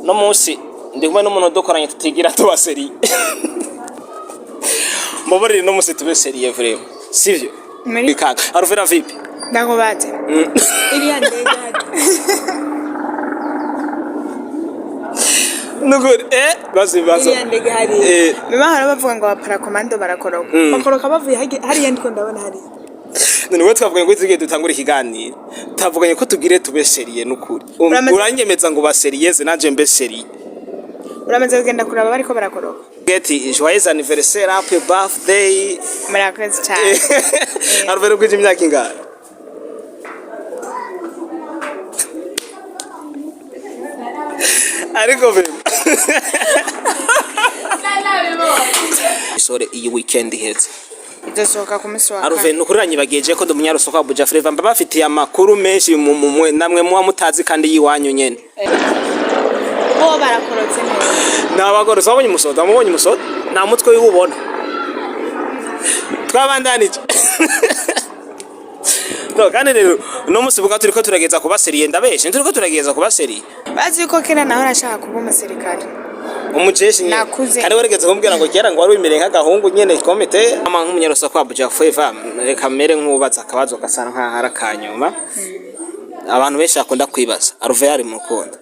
No munsi ndi kumwe n'umuntu dukoranye tutigira tuba sérieux. Mbabarire, no munsi tube sérieux vraiment, sivyo? Muri- Kaka Aruvera, vipi? Ndakubaze, iriya ndege Nukuri basi basi. Iriya ndege hariya, bahora bavuga ngo abaparakomando barakoroka, bakoroka bavuye hariya, ndiko ndabona hariya. None we twavuganye ko tugiye dutangura ikiganiro, tavuganye ko tugire tube sérieux nukuri. Uranyemeza ngo ba sérieuse, nanje mbe sérieux. Uramaze kugenda kuraba bariko barakoroka? Geti, joyeux anniversaire, happy birthday. Murakoze cyane. Aruvera, kwije imyaka ingahe? Ariko be sore, iyi weekend ihetse. Izosohoka ku munsi wa Aruve kane. nukuri uranyibagiye ko ndi umunyarusoko wa Buja Flava, mba bafitiye amakuru menshi namwe muba mutazi kandi yiwanyu nyene. Bo barakorotse neza. Ni abagore. Wabonye umusoda? Wamubonye umusoda? Nta mutwe wiwubona. Twabandanije no, kandi rero uno munsi buga turiko turageza kuba sérieux. Ndabeshe? Turiko turageza kuba sérieux. Bazi yuko kera naho arashaka kuba umusirikare. Umujeshi nyene. Nakuze. Kandi warigeze kumbwira ngo kera ngo wari wimereye nk'agahungu nyene komite ama nk'umunyarusoko wa Buja Flava. Reka mere nk'ubaza akabazo gasa nk'aho ari akanyuma abantu benshi bakunda kwibaza: Aruve yari mu rukundo?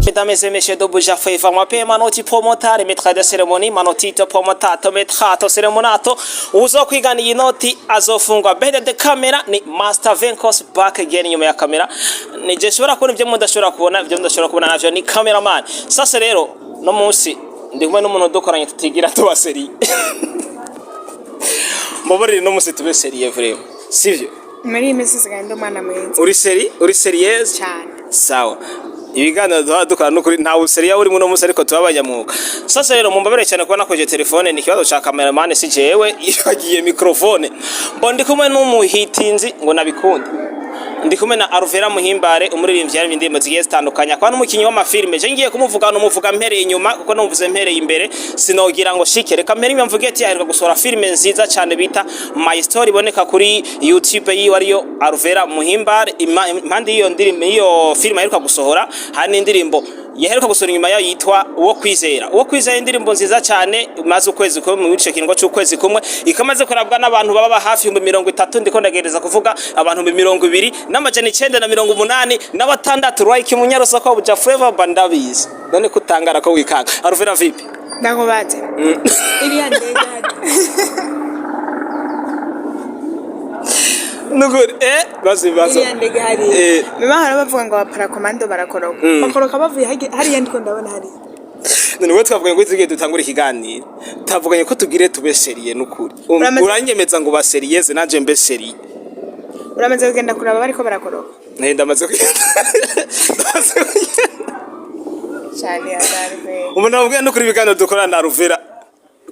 Mesdames et messieurs de Buja Flava, mwape manoti promotare, maître de cérémonie, manotito promotato, metrato ceremonato, uzokwigana iyi noti azofungwa. Behind the camera ni Master Venkos, back again inyuma ya kamera. Ni je shobora kubona ibyo mudashobora kubona, ibyo mudashobora kubona navyo ni cameraman. Sasa rero no munsi ndi kumwe n'umuntu dukoranye tutigira tuba sérieux. Mbabarire, no munsi tube sérieux vraiment, sivyo? Muri iyi minsi nsigaye ndi umwana mwiza. Uri sérieux? Uri sérieuse? Cyane. Sawa, ibiganiro duhora dukora nukuri nta busérieux burimo uno munsi, ariko tuba abanyamwuga. Sasa rero mumbabarire cyane kuba nakoje telefone, ni ikibazo ca cameraman, si jewe yibagiye microphone. Mbo ndi kumwe n'umuhitinzi ngo nabikunda. Ndi kumwe na Aruvera Muhimbare, umuririmbyi yaririmbye indirimbo zigiye zitandukanye, akaba n'umukinyi w'amafilime. Je ngiye kumuvuga, numuvuga mpereye inyuma, kuko numvuze mpereye imbere sinogira ngo shike. Reka mpere inyuma mvuge ati aheruka gusohora filime nziza cyane bita My Story, iboneka kuri YouTube yiwe ariyo Aruvera Muhimbare. Impande y'iyo ndirimbo, iyo filime aheruka gusohora, hari n'indirimbo yaheruka gusohora inyuma yayo yitwa Uwo Kwizera. Uwo Kwizera, indirimbo nziza cyane, imaze ukwezi kumwe, mu ico kiringo c'ukwezi kumwe ikamaze kurabwa n'abantu baba hafi 30,000. Ndiko ndagereza kuvuga abantu 20,986. Like munyarusako wa Buja Flava, bandabizi. None kutangara ko wikanga? Aruvera, vipi? Ndakubaze, iriya ndege Nukuri basi basi. Iriya ndege hariya, bahora bavuga ngo abaparakomando barakoroka, bakoroka bavuye hariya, ndiko ndabona hariya. None we twavuganye ko tugiye dutangura ikiganiro, tavuganye ko tugire tube sérieux nukuri. Uranyemeza ngo ba sérieuse, nanje mbe sérieux. Uramaze kugenda kuraba bariko barakoroka? Ndamaze kugenda, ndamaze kugenda. Cyane hatari kweli. Umuntu avuga no kuri ibiganiro dukora na Ruvera,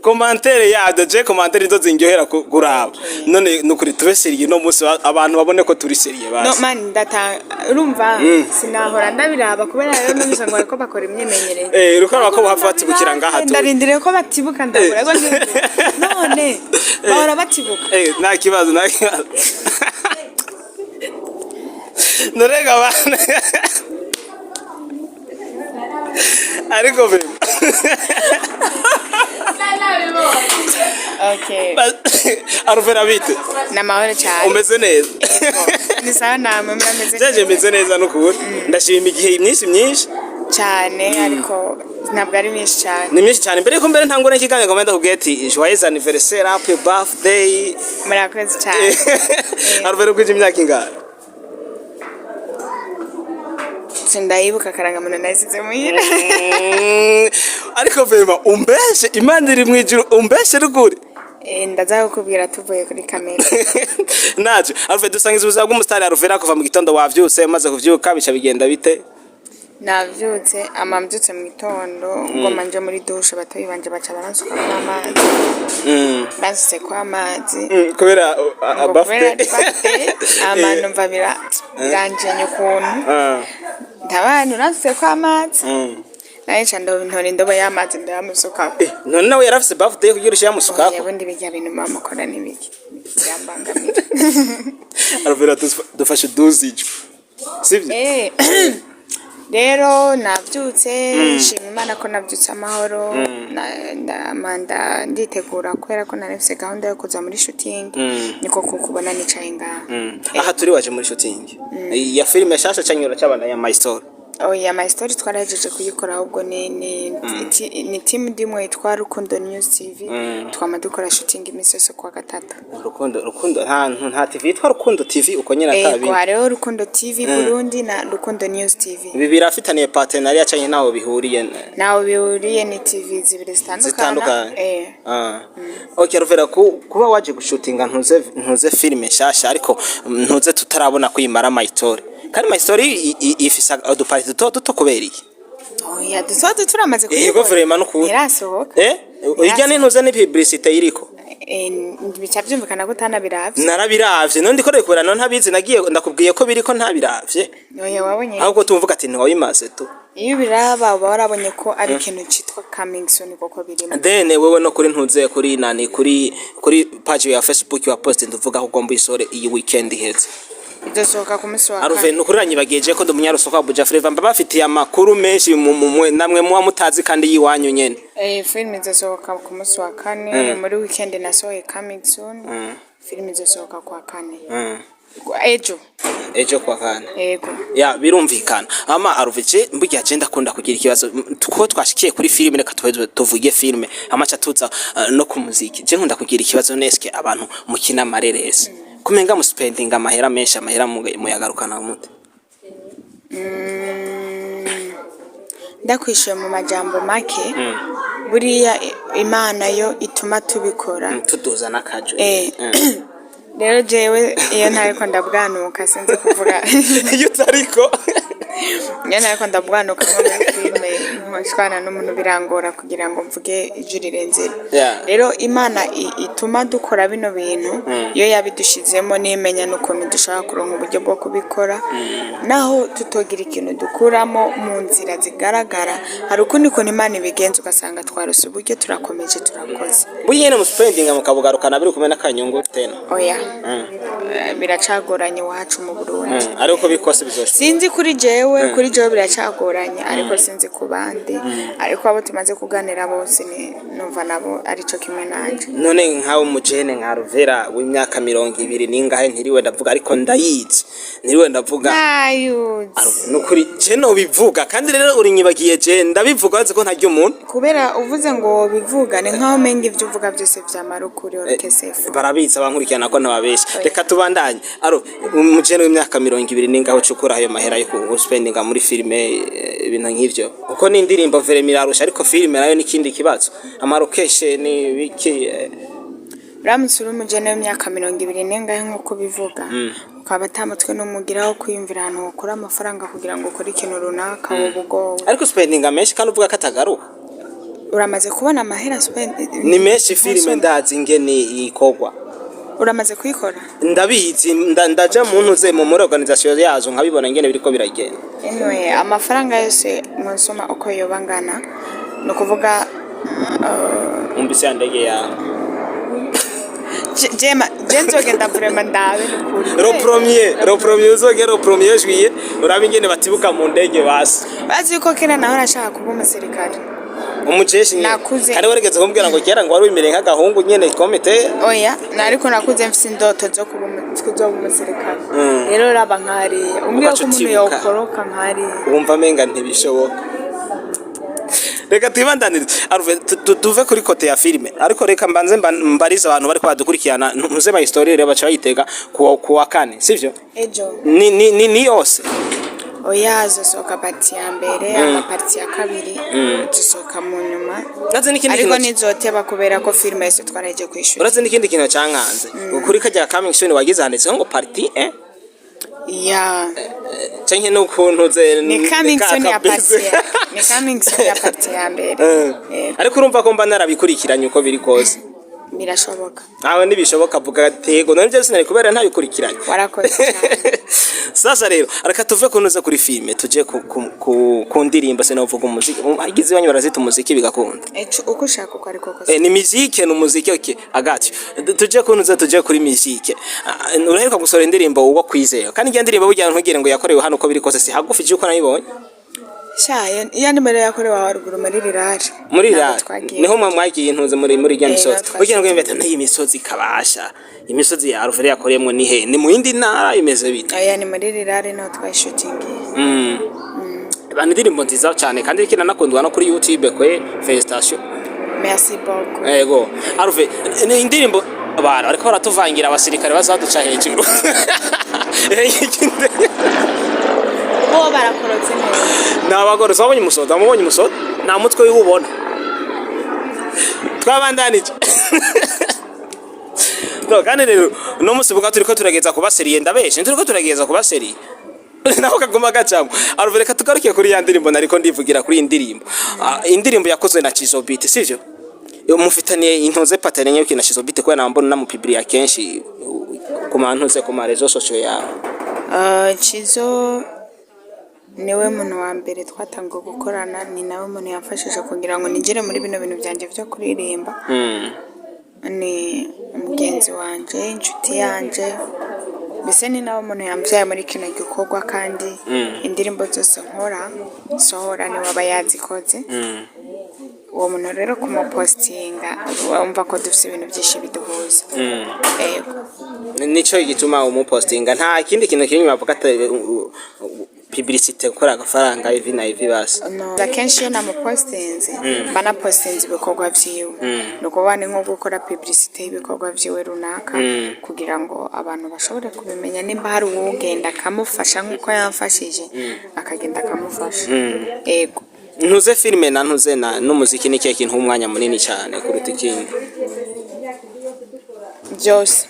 commentaire yado, je commentaire nizo zinryohera kuraba. None nukuri tube sérieux no munsi, abantu babone ko turi sérieux. No basi. man, ndata urumva sinahora ndabiraba, kubera rero numvise ngo bariko bakora imyimenyerezo. Uriko ko bahava batibukira ngaha tu. Ndarindiriye ko batibuka, ndabura ko none bahora batibuka. Nta kibazo, nta kibazo. Nurega bana, ariko be Okay. Aruvera, bite? Ni amahoro cyane. Umeze neza? Ni sawa, namwe murameze? Jeje meze neza nukuri, ndashima. Igihe myinshi myinshi. Cyane, ariko ntabwo ari myinshi cyane. Ni myinshi cyane. Mbere yuko mbere ntangura ikiganiro, ngomba ndakubwira ati joyeux anniversaire, happy birthday. Murakoze cyane. Aruvera, kwije imyaka ingahe? Sindayibuka, akarangamuntu nasize muhira. Ariko vema umbeshe, Imana iri mu ijuru, umbeshe ruguri. Ndaza kukubwira tuvuye kuri kamera. Ntacyo. Aruve, dusangiza ubuzima bw'umusitari Aruvera. Kuva mu gitondo wavyutse, umaze kuvyuka bica bigenda bite? Navyutse, ama mbyutse mu gitondo ngoma nje muri douche, batoyi banje baca baransukamo amazi. Bansutseko amazi. Kubera ngo kubera birthday. Birthday, ama numva biranjenye ukuntu. Ah, ndabana uransutseko amazi. Naye nca ntora indobo y'amazi ndayamusukako. None nawe yarafise birthday kugira ushyira musukako? Oya, bundi bijya bintu mama mukora n'ibiki byambangamira. Alvera, dufashe duzijwe, sivyo? Rero navyutse nshima Imana ko navyutse amahoro. Nditegura kubera ko nari mfise gahunda yo kuza muri shooting, niko kukubona nicaye ngaha. Aha turi waje muri shooting ya filime shasha canke uracabana ya My Story? Oya, My Story twarahejeje kuyikora, ahubwo ni team ndimwe yitwa Rukundo News TV. Twama dukora shooting iminsi yose kuwa gatatu. Rukundo, Rukundo, nta TV yitwa Rukundo TV uko nyine? Ego. Atabi. Hariho Rukundo TV Burundi na Rukundo News TV. Ibi birafitaniye partenariat canke ntaho bihuriye? Naho bihuriye, ni TV zibiri zitandukana. Zitandukanye. Eh. Ah. Okay, Ruvera, kuba waje gushutinga ntuze filime nshasha, ariko ntuze tutarabona kwimara My Story. Kandi My Story ifise uduparti duto duto, kubera iki? Oya, dusoze turamaze Yego, kuyikora. vraiment nukuri. Ntirasohoka. Irya ni ntuze, ni publicité iriko. Bica byumvikana ko utanabiravye. Narabiravye, none ndiko kubera none ntabizi, nagiye ndakubwiye ko biriko ntabiravye. Oya, wabonye. Ahubwo tumvuga ati ntiwabimaze tu. Iyo ubiraba uba warabonye ko ari ikintu citwa coming soon koko birimo. Then wewe no kuri ntuze, kuri nani, kuri page ya Facebook wa post nduvuga ko ugomba isore iyi weekend iheze. Izosohoka ku munsi wa Aruve kane. nukuri uranyibagiye ko ndi umunyarusoko wa Buja Flava, mba bafitiye amakuru menshi namwe muba mutazi kandi yiwanyu nyene. Filime izosohoka ku munsi wa kane. Muri weekend nasohoye coming soon, filime izosohoka kwa kane, ejo. Ejo kwa kane? Yego. Ya, birumvikana. Ama Aruve, mburya je ndakunda kugira ikibazo. Ko twashikiye kuri filime, reka tuheze tuvuge filime, amaca tuza no ku muziki. Je nkunda kugira ikibazo, neske abantu mukina amareresi kumenga mu spending amahera menshi, amahera muyagarukana mute? Ndakwishuye mu majambo make, buriya Imana yo ituma tubikora. Tuduza n'akajo. Rero jewe iyo ntariko ndabwanuka sinzi kuvuga. Iyo utariko? Iyo ntariko ndabwanuka nko muri filime nshwana n'umuntu, birangora kugira ngo mvuge ijwi rirenze. Rero Imana ituma dukora bino bintu, iyo yabidushizemo nimenya n'ukuntu dushobora kuronka uburyo bwo kubikora, naho tutogira ikintu dukuramo mu nzira zigaragara. Hari ukundi kuntu Imana ibigenza, ugasanga twarose uburyo, turakomeje, turakoze. Burya nyene mu spending mukabugarukana biri kumwe n'akanyungu tena? Oya. Biracagoranye iwacu mu Burundi. Ariko bikose bizoshika. Sinzi kuri jewe, kuri jewe biracagoranye, ariko sinzi ku bandi. Ariko abo tumaze kuganira bose ni numva nabo arico kimwe nanje. None nkawe umujene nka Ruvera w'imyaka 20 ningahe, ntiriwe ndavuga ariko ndayizi, ntiriwe ndavuga. Ntayuzi. Nukuri je nobivuga, kandi rero urinyibagiye, je ndabivuga bazi ko ntarya umuntu. Kubera uvuze ngo bivuga, ni nkaho umenga ivyo uvuga byose vyamara ukuri orikesefu. Barabizi abankurikirana ko ntababesha. Reka tubandanye. Aro umujene w'imyaka 20 ningahe ucukura ayo mahera yo guspendinga muri filime, ibintu nk'ivyo? Kuko n'indirimbo vraiment irarusha, ariko filime nayo n'ikindi kibazo, amarokeshe ni biki. Uramutse uri umujene w'imyaka 20 n'ingahe nk'uko bivuga, ukaba atamutwe n'umugira wo kwiyumvira ahantu wokura amafaranga kugira ngo ukore ikintu runaka, woba ugowe. Ariko spendinga menshi kandi uvuga ko atagaruka. Uramaze kubona amahera Ni menshi, filime ndazi ingene ikorwa. Uramaze kuyikora? Ndabizi, ndaja mu ntuze mu muri organisation yazo nkabibona ingene biriko biragenda. Anyway, amafaranga yose mwosoma uko yoba angana, ni ukuvuga Umvise ya ndege yawe. Je nzogenda vraiment ndabe nukuri. Le premier uzogera le premier juillet, urabe ingene batibuka mu ndege basi. Bazi yuko kera naho nashaka kuba umusirikare. Umujeshi nyene? Nakuze. Kandi warigeze kumbwira ngo kera ngo wari wimereye nk'agahungu nyene komite. Oya, ariko nakuze mfise indoto zo kuba kuzoba umusirikare. Rero raba nkariya umbwiye Ugaca ko umuntu utibuka. yokoroka nkariya. Wumva amenga ntibishoboka. Reka twibandanirize, Aruve, tuve kuri côté ya filime, ariko reka mbanze mbarize abantu bariko badukurikirana. Ntuze My Story rero baca bayitega ku wa kane, sivyo? Ejo. Ni yose? Oya, zosohoka partie ya mbere, ama partie ya kabiri zisohoka mu nyuma. Naze n'ikindi Ariko kintu nizoteba kubera ko filime yose twaraheje kwishura. Urazi n'ikindi kintu cankanze, kuri kajya coming soon wagize handitseho ngo partie 1. Ya. Canke n'ukuntu ze Ni coming soon ya partie ni coming soon ya partie ya mbere. Ariko urumva ko mba narabikurikiranye uko biri kose. Birashoboka. Ntawe ntibishoboka, avuga tego none byo sinari kubera ntabikurikiranye. Warakoze cyane. Sasa rero reka tuve kunoza kuri filime, tuje ku ndirimbo. Sinavuga umuziki, igize iwanyu barazita umuziki bigakunda. Eco uko ushaka uko ariko kose. Ni muzike, ni umuziki, okay, agati tuje kunoza, tuje kuri muzike. Ah, uraheruka gusohora indirimbo uwo kwizera, kandi iyo ndirimbo burya ntugire ngo yakorewe hano, uko biri kose si hagufi je uko nayibonye. Sha, iyo nimero yakorewe aho haruguru muri rirare. Muri Ntabwo ra twagiye. Niho mwa mwagiye intuze muri rya misozi? Natwe Kugira ngo yembe nayo imisozi kabasha, imisozi ya Alfred yakoreyemwo ni he? Ni mu yindi ntara, imeze bite? Oya, ni muri rirare niho twayishutingiye. Abantu, indirimbo nziza cyane kandi iriko iranakundwa no kuri YouTube kwe, félicitations. Merci beaucoup. Yego Alve, ni indirimbo abantu bariko baratuvangira, abasirikare bazaduca hejuru. Bo barakorotse neza. Ni abagore wabonye umusoda, wamubonye umusoda nta mutwe wiwe ubona. Twabandanije no, kandi rero uno munsi buga turiko turageza kuba sérieux, ndabeshe turiko turageza kuba sérieux naho kaguma gacamwa. Alve, reka tugaruke kuri ya ndirimbo nariko ndivugira, kuri iyi ndirimbo. Ah, indirimbo yakozwe na Chizo Beat, sivyo? Iyo mufitaniye intoze patane nyo na Chizo Beat, kubera mbona namupibriya kenshi ku mantuze ku ma réseaux sociaux yawe. Chizo niwe muntu wa mbere twatangiye gukorana, ni nawe muntu yamfashije kugira ngo nigere muri bino bintu byanjye byo kuririmba. Ni umugenzi wanje, inshuti yanje, mbese ni nawe muntu yambyaye muri kino gikorwa, kandi indirimbo zose nkora sohora niwe aba yazikoze. Uwo muntu rero kumupositinga, wumva ko dufite ibintu byinshi biduhuza, yego. Nico gituma umupostinga, nta kindi kintu kiri inyuma bavuga ati publicité, gukora agafaranga ivi na ivi basi? No. Akenshi iyo namupostinze mba napostinze ibikorwa vyiwe, ni ukuvuga ni nko gukora publicité y'ibikorwa vyiwe runaka kugira ngo abantu bashobore kubimenya, nimba hari uwugenda akamufasha nk'uko yamfashije, akagenda akamufasha, yego. Ntuze filime na ntuze na n'umuziki, ni kihe kintu umwanya munini cyane kuruta ikindi? Byose,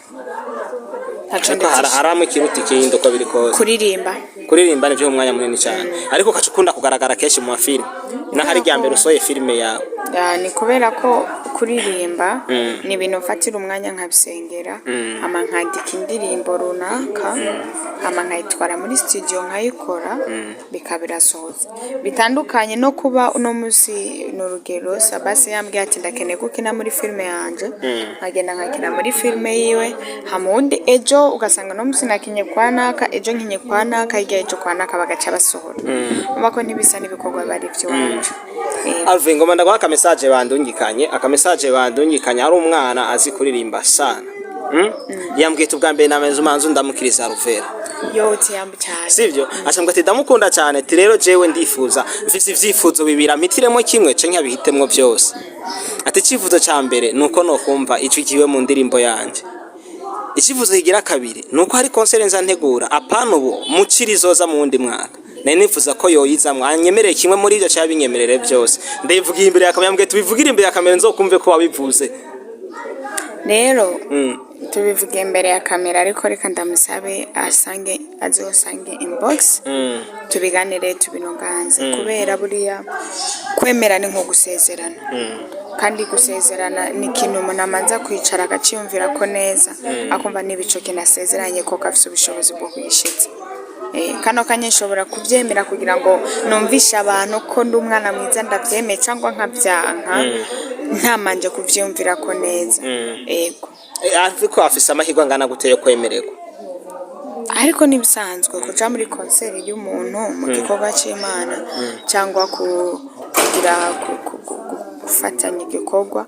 ntaco. Ariko hari Ndetse haramwe ikiruta ikindi uko biri kose. Kuririmba. Kuririmba nivyo umwanya munini cyane, ariko ukaca ukunda kugaragara kenshi mu mafilime, naho ari irya mbere usohoye filime yawe. Ya, ni kubera ko kuririmba ni ibintu mfatira umwanya nkabisengera, hama nkandika indirimbo runaka, hama nkayitwara muri studio nkayikora, bikaba birasohotse. Bitandukanye no kuba uno munsi, ni urugero, Sabasi yambwiye ati ndakeneye ko ukina muri filime yanje, nkagenda nkakina muri filime yiwe, hama uwundi ejo ugasanga uno munsi nakinye kwa naka, ejo nkinye kwa naka, hirya ejo kwa naka, bagaca basohora. Urumva ko ntibisa n'ibikorwa biba ari ivy'iwacu. Alvin, ngoma ndaguha aka message bandungikanye, aka message bandungikanye ari umwana azi kuririmba sana. Yambwiye ati ubwa mbere namenze umanzu ndamukiriza Alvera. Yote yambu cyane. Sivyo? Acambwa ati ndamukunda cyane, ati rero jewe ndifuza, mfise ivyifuzo bibiri, ampitiremo kimwe canke abihitemwo byose. Ati icifuzo ca mbere nuko nokumva ijwi ryiwe mu ndirimbo yanje. Icifuzo kigira kabiri nuko hari concert nza ntegura, apana ubu, mucirizoza mu wundi mwaka, nari nifuza ko yoyizamwo. Anyemerere kimwe muri ivyo canke binyemerere byose. Ndabivugiye imbere ya kamera, yambwiye tubivugire imbere ya kamera nzokumve ko wabivuze. Rero tubivuge imbere ya kamera, ariko reka ndamusabe asange, azosange inbox, tubiganire, tubinoganze, kubera buriya kwemera ni nko gusezerana, kandi gusezerana ni ikintu umuntu amanza kwicara agaciyumvira ko neza, akumva niba ico kintu asezeranye koko afise ubushobozi bwo kugishitsa. Kano kanya nshobora kubyemera kugira ngo numvishe abantu ko ndi umwana mwiza, ndabyemeye, cyangwa nkabyanka ntamanje kuvyiyumvira ko neza, yego. Ariko afise amahirwe angana gute yo kwemererwa? Ariko ntibisanzwe kuja muri concert y'umuntu mu gikorwa c'Imana cyangwa kugira gufatanya igikorwa.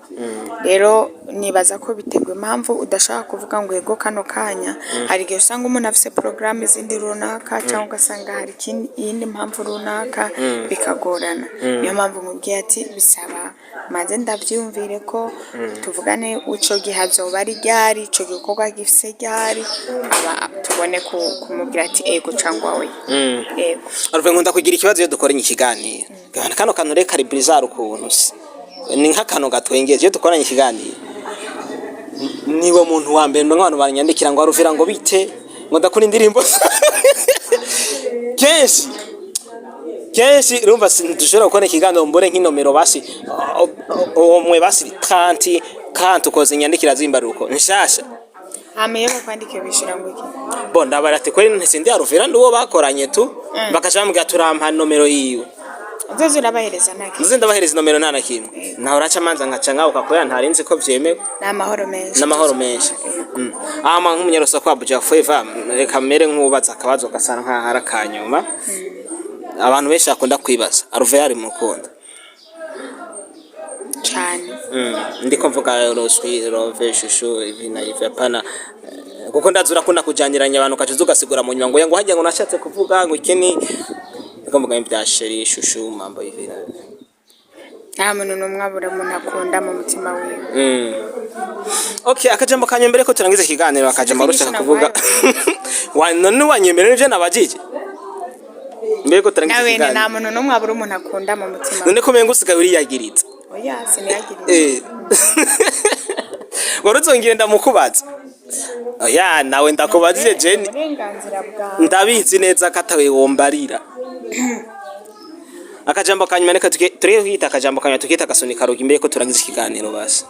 Rero nibaza ko biterwa impamvu udashaka kuvuga ngo yego kano kanya. Hari igihe usanga umuntu afise porogaramu izindi runaka, cyangwa ugasanga hari iyindi mpamvu runaka, bikagorana. Niyo mpamvu mubwiye ati bisaba maze ndavyiyumvire ko tuvugane ico gihe azoba ari ryari, ico gikorwa gifise ryari, aba tubone kumubwira ati ego cyangwa oya, ego. Alve, nkunda kugira ikibazo iyo dukoranye ikiganiro. Kano kantu reka kari bizarre ukuntu se. Ni nk'akantu gatwengeje iyo dukoranye ikiganiro. Niwe muntu wa mbere ndonka abantu banyandikira ngo Alvera, ngo bite, ngo ndakora indirimbo. Kenshi kenshi urumva dushobora gukora ikiganiro mbone nk'inomero basi umwe basi 30. 30 ukoze inyandikira zimbaruko nshasha. Hama iyo bakwandike bishura ngo iki? Bo ndabara ati kweri sindi Alvera, ndi uwo bakoranye tu. Bakaca bambwira turampa nomero yiwe. Uzoza urabahereza nta kintu. Nze ndabahereza inomero nta na kimwe, naho uraca manza nkaca nkabuka kubera ntari nzi ko vyemewe. Ni amahoro menshi. N'amahoro menshi. Ama nk'umunyarusa kwa Buja Flavor, reka mere nk'ubaza akabazo gasa nkaho ari akanyuma. Abantu benshi bakunda kwibaza, Alvera ari mu rukundo? Cane. Ndiko mvuga roswi rove shushu ivi na ivi, hapana, kuko ndazi urakunda kujaniranya abantu ukaca ugasigura mu nyuma ngo hajya ngo nashatse kuvuga ngo iki ni, ndiko mvuga ibya chéri, chouchou, mambo ivi na Nta muntu n'umwe abura umuntu akunda mu mutima wiwe. Okay, akajambo kanyuma mbere ko turangiza ikiganiro, akajambo Sinzi ushaka kuvuga. inyishu. Wa none wanyemerera ivyo nabajije mbere ko turangiza Nawe nta ikiganiro? muntu n'umwe abura umuntu akunda mu mutima. None ko umenga usigaye uriyagiriza? Oya, siniyagiriye. Wari uzongera ndamukubaza? Oya, nawe ndakubajije Jenny. Uburenganzira bwawe. Ndabizi neza ko atawe wombarira. Akajambo kanyuma, reka tureke kwita akajambo kanyuma, tukita agasunika rugi mbere ko turangiza ikiganiro basi.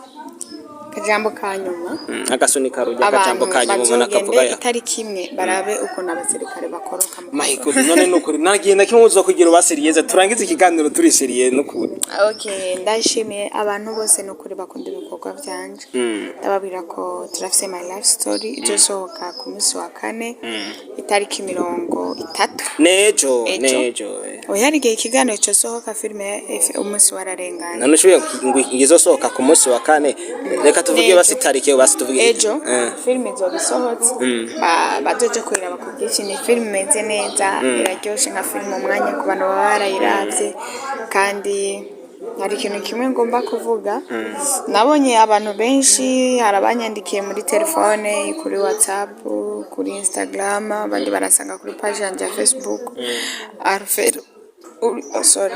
Akajambo ka nyuma? Agasunika rugi, akajambo Abantu kanyuma umuntu akavuga bazogende ya itariki 1 barabe ukuntu abasirikare bakoroka mu My God, none nukuri nagenda kimwe uzo kugira uba sérieuse, turangize ikiganiro turi sérieux nukuri. Okay, ndashimiye abantu bose nukuri bakunda ibikorwa byanje. Ndababwira ko turafise My Life Story izosohoka ku munsi wa kane, itariki 30. Nejo. Ejo. Nejo. Oya, hari igihe ikiganiro cosohoka filime umunsi wararenganye. None ushoboye ngo izosohoka ku munsi wa kane, reka tuvuge Nejo. basi itariki, basi tuvuge. Ejo filime izoba isohotse. Bazoje kuyiraba ku bwinshi. Ni filime imeze neza, iraryoshe nka filime umwanya ku bantu baba barayiravye. Kandi hari ikintu kimwe ngomba kuvuga: nabonye abantu benshi, hari abanyandikiye muri telefone, kuri WhatsApp, kuri Instagram, abandi barasanga kuri page yanje ya Facebook: "Alfred, oh, sorry,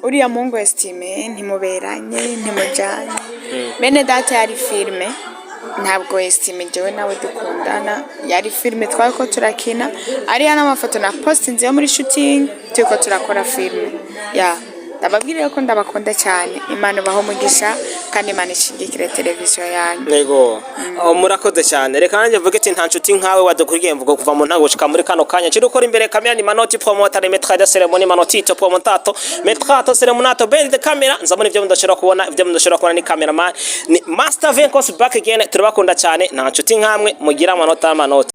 uriya muhungu Estime ntimuberanye, ntimujanye." Bene data, yari filime, ntabwo Estime jewe nawe dukundana. Yari filime twariko turakina, ariya n'amafoto na postinze yo muri shooting turiko turakora filime. Ya, ndababwire ko ndabakunda cyane. Imana ibahe umugisha kandi Imana ishigikire televiziyo yanyu. Yego. Oh, murakoze cyane. Reka nanjye mvuge ati nta nshuti nkawe wadukurikiye mvugo kuva mu ntango gushika muri kano kanya. Kiri ukora imbere kamera ni Manoti promoter, maître de cérémonie Manotito promotato, maître de cérémonato behind the camera. Nzabona ibyo mudashobora kubona, ibyo mudashobora kubona ni cameraman. Ni Master Venkos back again. Turabakunda cyane. Nta nshuti nkamwe mugira amanota y'amanota.